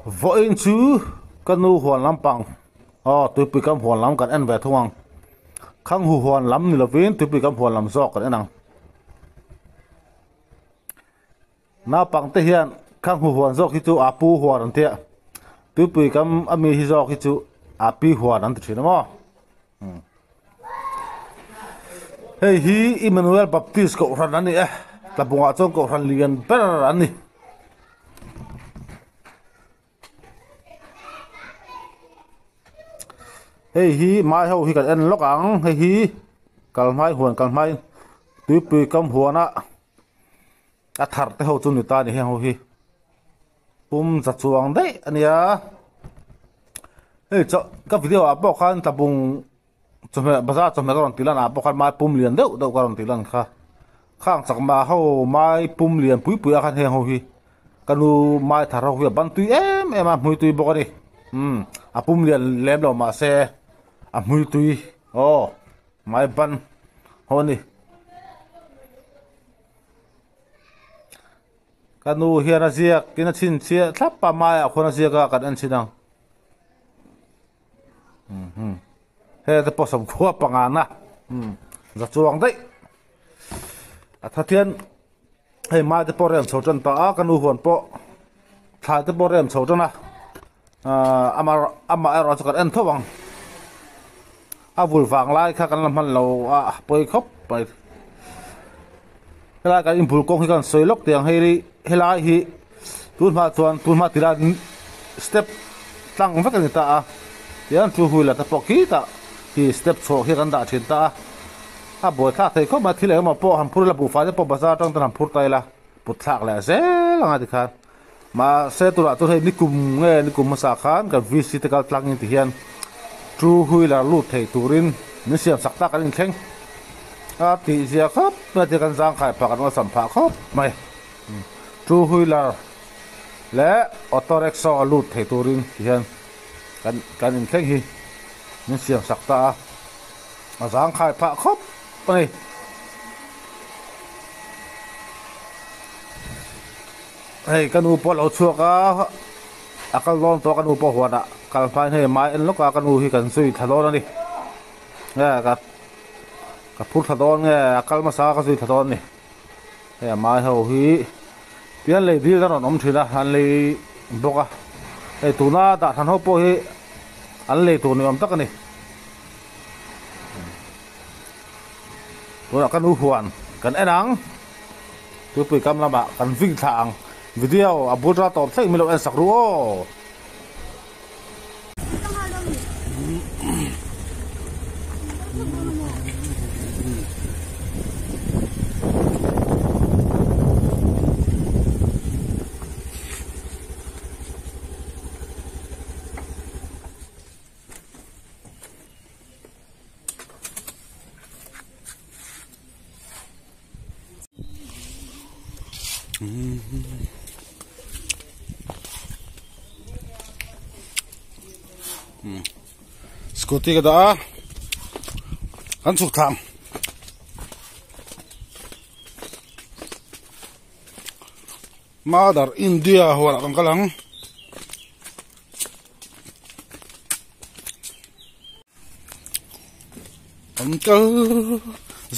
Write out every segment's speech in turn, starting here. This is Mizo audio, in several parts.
Vawiin chu ka nu huan lampang aw tuipui kam huan lam kan en ve thung ang. Khang hu huan lam ni lovin tuipui kam huan lam zawk kan en ang. Naupang te hian khang hu huan zawk hi chu a pu huan an tia tuipui kam ami hi zawk hi chu a pi huan an ti thin a maw. Hei hi Emmanuel Baptist kohhran a ni e tlabungah chuan kohhran lian ber an ni. Hei hi mai ho hi kan en lawk ang hei hi kalhmai huan kalhmai tuipui kam huana a thar te ho chu ni ta a ni heng ho hi pum za chuang daih a nia hei chaw ka video ah pawh khan tlabung chawhmeh bazar chawhmeh ka rawn tih lan ah pawh khan mai pum lian deuh deuh ka rawn tih lan kha khang chakma ho mai pum lian pui pui ah khan heng ho hi ka nu mai thar ho hi a ban tui em em a hmui tui bawk a ni umm a pum lian lem lo mahse a hmui tui aw mai ban ho a ni. Ka nu hian a ziak in a chhinchhiah thlap a maiah khuan a ziak a kan en chhin ang he te pawh sawmkhua panga na za chuang daih a thathian hei mai te pawh rem chho tan ta a ka nu huan pawh thlai te pawh rem chho tan a ahh amah amah erawh chu kan en tho ang a vul vang lai kha kan la hman lo a pawi khawp mai helai kan inbul kawng hi kan sawi lawk teh ang hei helai hi tun hma chuan tun hma tira step tlang vek a ni ta a tichuan two wheeler te pawh khitah khi step chhuah khi kan dah thin ta a a buaithlak thei khawp mai thil engemaw pawh han phur ila buhfai te pawh bazar atang ten han phur ta ila put thlak leh zel ang a tikhan mahse tunah chuan hei nikum nge nikum hmasa khan kan VC te kal tlangin ti hian two wheeler lut thei turin min siam sak tak an inthleng a tih zia khawp mai a kan zangkhai phah kan awlsam phah khawp mai two wheeler leh auto rickshaw a lut thei turin ti hian kan kan inthleng hi min siam sak ta a a zangkhai phah khawp a ni. Hei ka nu pawh a lo chhuak a a kal dawn tawh a ka nu pawh huanah kal hmain hei mai en lawk a ka nu hi kan zui thla dawn a ni nge ka ka phur thla dawn nge a kal hmasa a ka zui thla dawn a ni hei a mai ho hi tihian lei dil a rawn awm thin a an lei bawk a hei tuna dah hran ho pawh hi an lei tur ni awm tak a ni. Tunah ka nu huan kan en ang tupui kam lamah kan ving thla ang video a bul ta tawp thleng min lo en sak ru aw. Scooty ka dah a kan chhuk thla ang Mother India huanah kan kal ang. An kal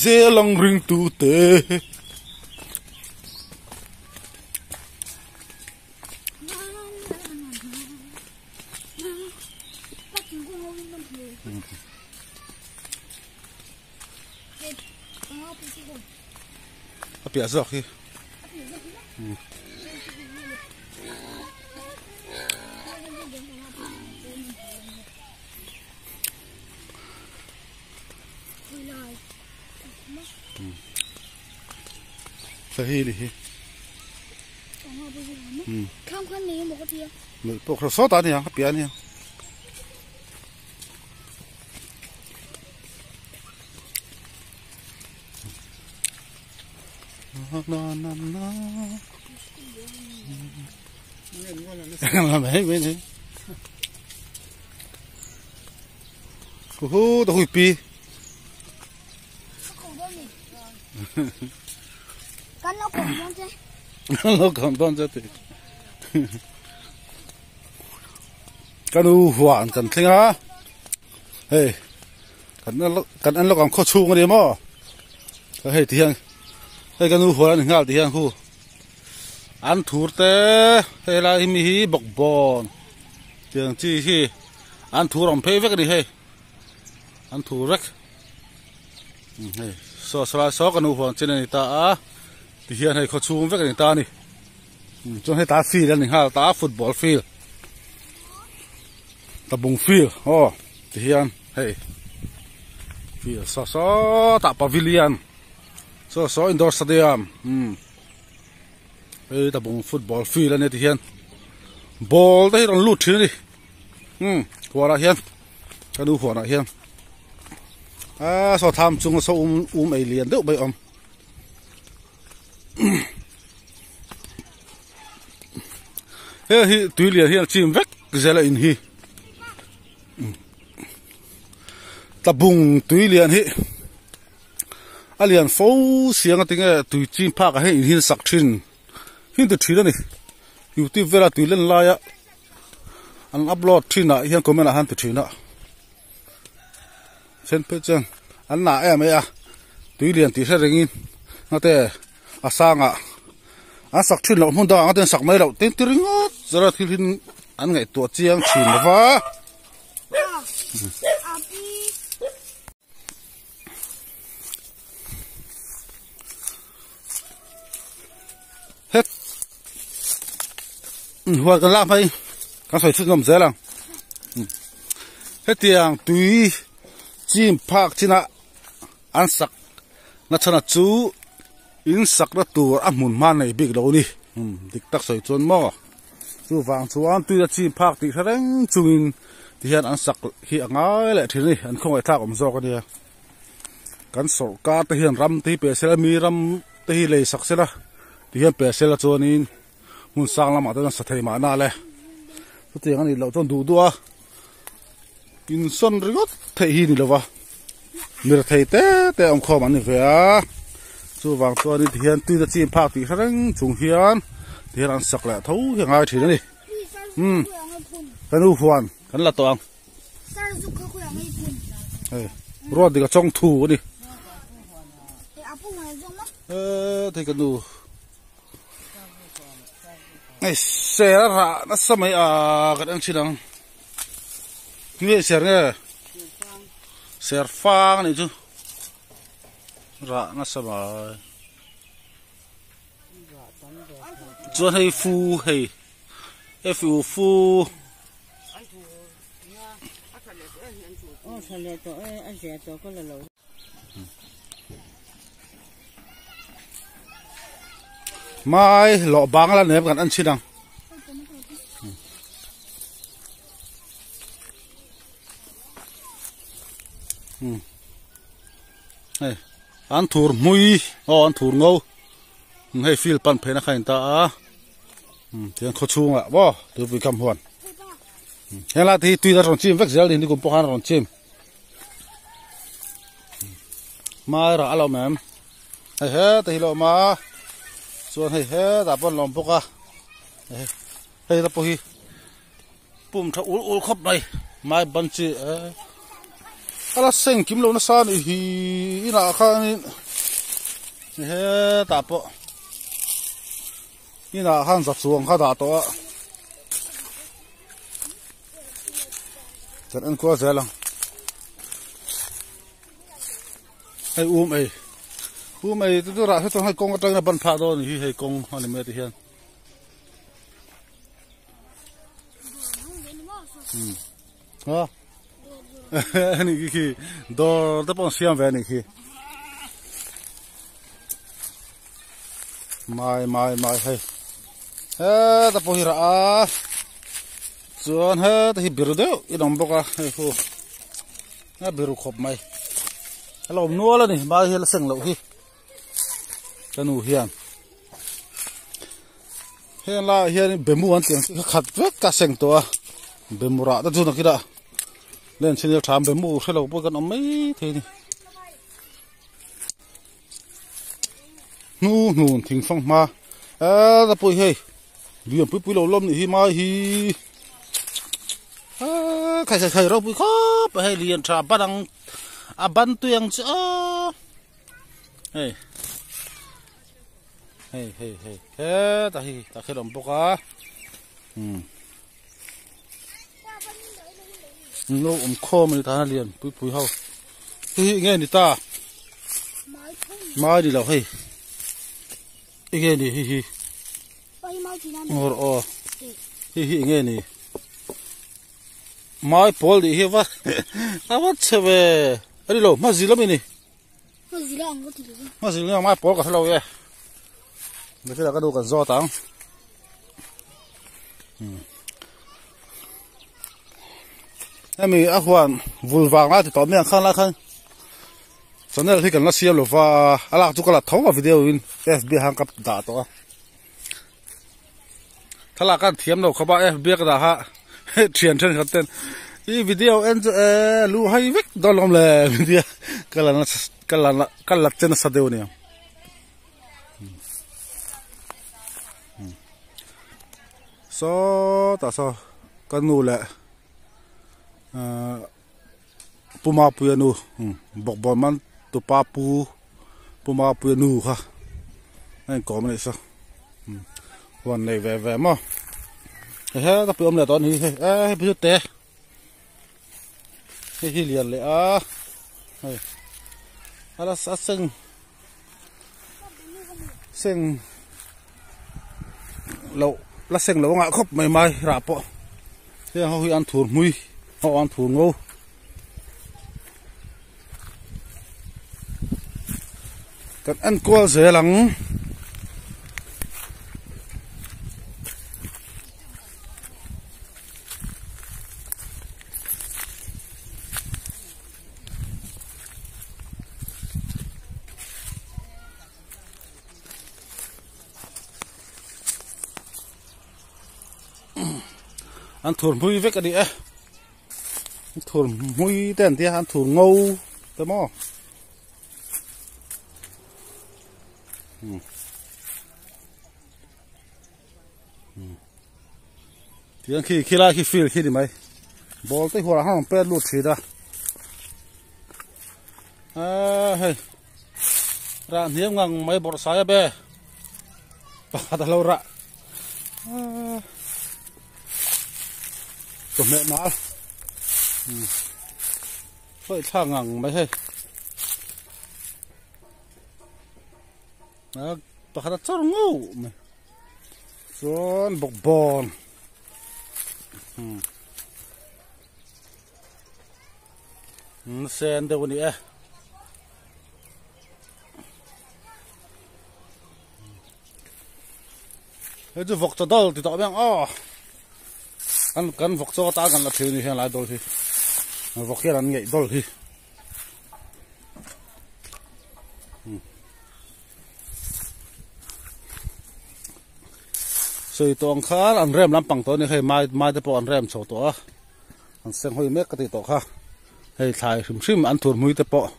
zel ang ringtu te. A piah zawk hi. Sahi ni hi. Mei pawh kha sawtah a ni ang a piah a ni ang. Na na na. Hu ta hui pi. Kan lo kom don che. Kan lo kom don che ti. Ka nu huan kan thleng a, hei kan en lawk ang khaw chhung a ni maw hei ti hian hei ka nu huan a ni nghal ti hian khu an thur te hei lai hi mi hi bawkbawn tiang chi hi an thur awm phei vek a ni hei an thur vek hei saw saw lai saw ka nu huan chin a ni ta a ti hian hei khaw chhung vek a ni ta a ni. Chuan heta field a ni nghal ta a football field tabung field aw ti hian hei field saw sawtah pavilion saw saw indoor stadium umm hei tabung football field a nia ti hian ball te hi rawn lut thin a ni umm huanah hian ka nu huanah hian aaa saw tham chunga saw um um ei lian deuh mai a awm. Heng hi tui lian hian a chim vek zel a in hi tlabung tui lian hi a lian fo siang a tinge tui chim phak ah hian in hi an sak thin hi ti thin a ni youtube vela tui len laia an upload thin ah hian comment ah hian ti thin a. Then phei chuan an nah em mai a tui lian tih hre rengin ngate a sangah an sak thin loh hmun dangah ngate an sak mai loh tin ti ringawt zara thil hi an ngaihtuah chiang thin lo va. Het huan kan lak mai kan sawi chhun zawm zel ang hetiang tui chim phak chinah an sak na chhan ah chu in sakna tur a hmun hma nei bik lo a ni dik tak sawi chuan maw chuvang chuan tui a chim phak tih hre reng chungin tihian an sak hi a ngai leh thin a ni an khawngaihthlak awm zawk a nia. Kan sawrkar te hian ram te hi pe sela mi ram te hi lei sak sela ti hian pe sela chuanin hmun sang lamah te chuan sa thei mahna le chutiang a nih loh chuan duh duh a insawn ringawt theih hi ni lova mirthei te te awm khawm an ni ve a chuvang chuanin ti hian tuina chin phak tih hre reng chung hian ti hian an sak leh tho hi a ngai thin a ni umm ka nu huan kan la tawh ang. Hei ruat dik a chawng thu a ni eee thei ka nu hei ser a rah nasa mai a kan en thin ang nge ser nge ser fang a nih chu rah nasa mai chuan hei fu hei fu fu. Mai lawh bang la nem kan en chhin ang. Hei an thur hmui aw an thur ngo hei field pan phei na kha in ta a. Tiang khaw chhungah maw tuipui kam huan helai te hi tui a rawn chim vek zel a ni nikum pawh khan a rawn chim hmai rah a lo awm em hei heta hi a lo awm a chuan hei hetah pawh an lo awm bawk a hei te pawh hi pum tha ul ul khawp mai hmai ban chi a la seng kim lo nasa a nih hi inah khanin hetah pawh. Inah khan za chuang kha dah tawh a kan en kual zel ang hei um ei um ei chu chu rah hre chuan hei kawng atangin a ban phah dawn a ni hi hei kawng a ni mai ti hian a ani khi khi dawr te pawh an siam ve a nih khi. Mai mai mai hei heta pawh hi rah a chuan heta hi biru deuh in awm bawk a hei hu a biru khawp mai a lo awm nual a ni mai hi a la seng loh hi ka nu hian heng laiah hian bemu an tih ang chi kha khat vek a seng tawh a bemu rah te chu nakinah len chhin ila tha bemu hrelo pawh kan awm mai thei a ni. Hnu hnun thing fang hma eee ta pawh hi hei lian pui pui lo lawm nih hi mai hi Khai khai khai ropui khawp a hei lian tha ban ang a ban tui ang chu aw hei hei hei hei hetah hi tah khian a awm bawk a umm lo awm khawm a ni tah hian lian pui pui ho hei hi enge ni ta mai ni lo hei enge ni hei hi. Ngawr aw hei hi enge ni mai pawl nih hi va a va chhe ve a ni lo hma zil ami ni hma zil nge mai pawl ka hre lo e ka nu kan zawt ang hemi a huan vul vang lai ti tawh mai ang khan lai khan channel hi kan la siam lo va a lak chu ka la tho a video in fb ah khan ka dah tawh a thlalak khan thiam lo khawp a fb ka dah kha thian thenkhat ten i video en chu eh lu hai vek dawn lawm le tia ka la nasa ka la ka la che nasa deuh a nia. Sawtah saw ka nu leh ahh Pu Mapuia nu bawkbawn man tupa pu Pu Mapuia nu kha a inkawm a nih saw huan nei ve ve maw heta pui awm leh tawh a ni hi hei eh hei chu te. Hei hi lian leh a hei a la a seng seng loh la seng loh a ngah khawp mai mai rah pawh heng ho hi an thur hmui ho an thur ngo kan en kual zel ang. An thur hmui vek a ni e an thur hmui te an tia an thur ngo te maw. Tiang khi khi lai khi field khi ni mai ball te huan ah khan an pet lut thin a aaa hei rah hniam ngang mai bawrh sai a be pakhat a lo rah aaa chawhmeh nal hawih thlak ngang mai hei. Pakhat a chawr ngauh mai chuan bawkbawn sen deuh a ni e. Hei chu vawk chaw dawl ti tawh mai ang aw kan kan vawk chaw atan kan la thlir a ni hian lai dawl hi vawk hian an ngeih dawl hi. Sawi tawh ang khan an rem lampang tawh a ni hei mai mai te pawh an rem chho tawh a an seng hawi mek ka tih tawh kha hei thlai hrim hrim an thur hmui te pawh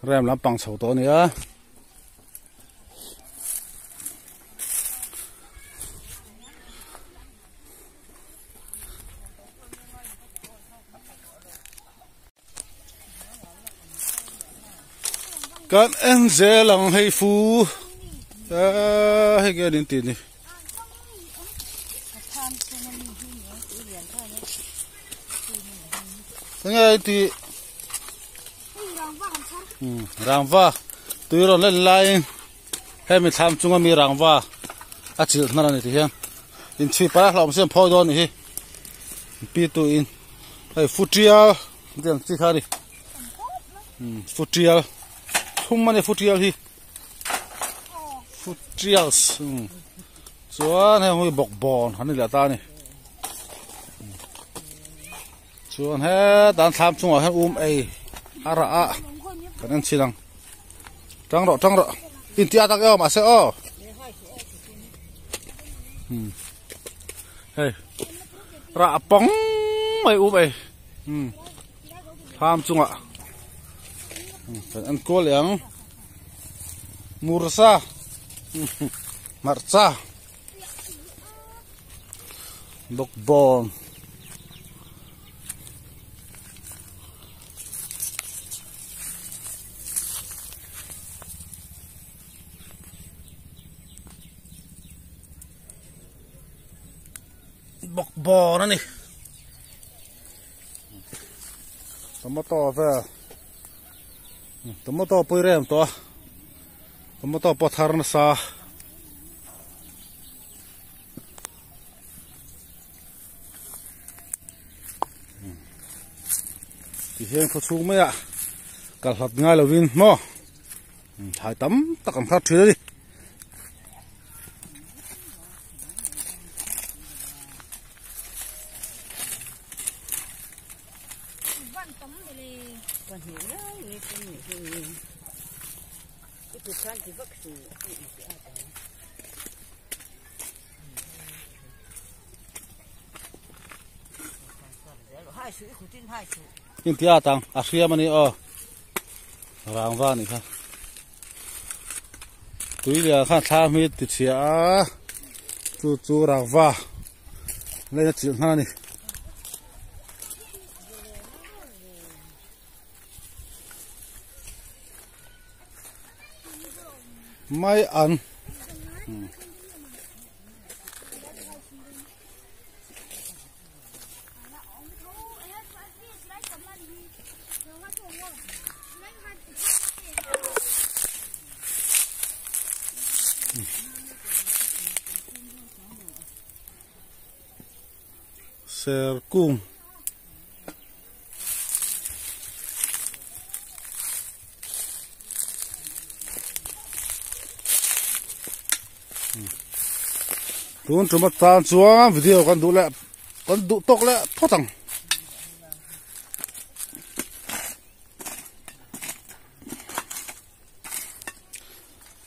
rem lampang chho tawh a ni a. Kan en zel ang hei fu eee hei nge an intih ni enge a intih rangva tui rawn len laiin hemi thlam chunga mi rangva a chilh hnar a ni ti hian inchhui pah a hlauhawm siam phawi dawn a nih hi pi tu in hei futial Hetiang ang chi kha a ni futial thum a ni futial hi futials chuan heng hi bawkbawn an ni leh ta a ni chuan hetah an thlam chungah hian um ei a rah a kan en chhin ang tang rawh tang rawh inti a tak em mahse aw hei rah pawng mai um ei. Thlam chungah kan en kual leh ang mursa hmarcha bawkbawn. Bawkbawn a ni. Tomato vel tomato pawh i rem tawh a tomato pawh a thar nasa. Tihian khaw chhung maiah kal hlat ngai lovin maw thlai tam tak an thar thin a ni. Intia tang a hriam a ni aw rangva a nih kha tui lian khan thla hmit ti chhia a chu chu rangva leina chilh hman a ni. Mai an. Serkung. Tun tum atan chuan video kan duh leh kan duh tawk leh phawt ang.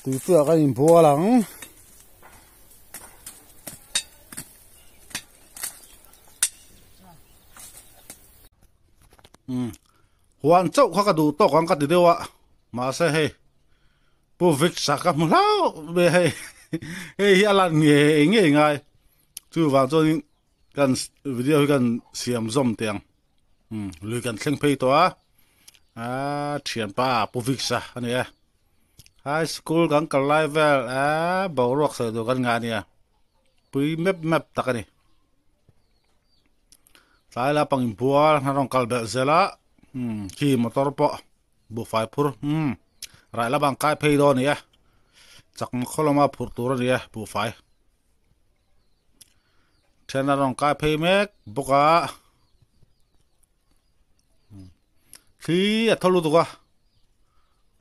Tuipuiah kan inbual ang. Huan chauh kha ka duh tawk ang ka ti deuh a mahse hei Pu Vic sa ka hmu hlauh mai hei hei hi a lan ngei ngei ngai chuvang chuanin kan video hi kan siam zawm teh ang lui kan thleng phei tawh a aaa thianpa Pu Vic sa a ni e high school kan kal lai vel aaa boruak sawi tur kan ngah a nia pui mep mep tak a ni. Tlai la pang inbual a rawn kal belh zel a umm khi motor pawh buhfai phur umm rai la bang kai phei dawn a ni e chakma khaw lama phurh tur a ni e buhfai then a rawn kai phei mek bawk a thli a thaw lutuk a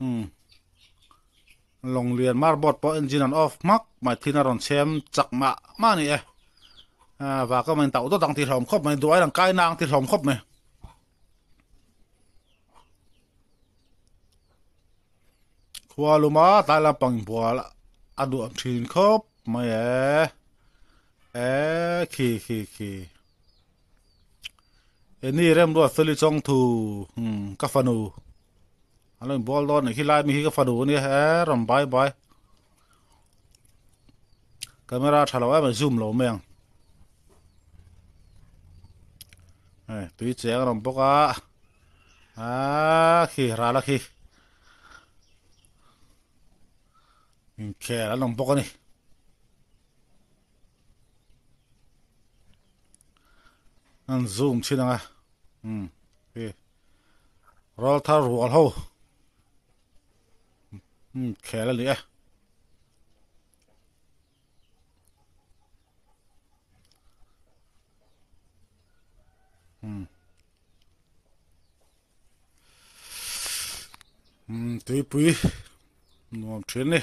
umm lawng lian marboard pawh engine an off hmak mai thin a rawn chhem chak mah mah a ni e ah vaka mai tauh dawt ang tih hlawm khawp mai duai lang kai na ang tih hlawm khawp mai. Khua luma tlai lampang inbual a duh thin khawp mai e e khi khi khi eni remruat feli chawng thu umm ka fanu. An lo inbual dawn a ni khilai mi hi ka fanu ania he rawn bai bai camera tha lo em mai zoom lo mai ang hei tui cheng a rawn bawk a aaa khi ral a khi inkhel an awm bawk a ni. An zoom thin ang a umm khi. Ral thar rual ho umm khel a ni e. Umm umm tuipui nuam thin a ni.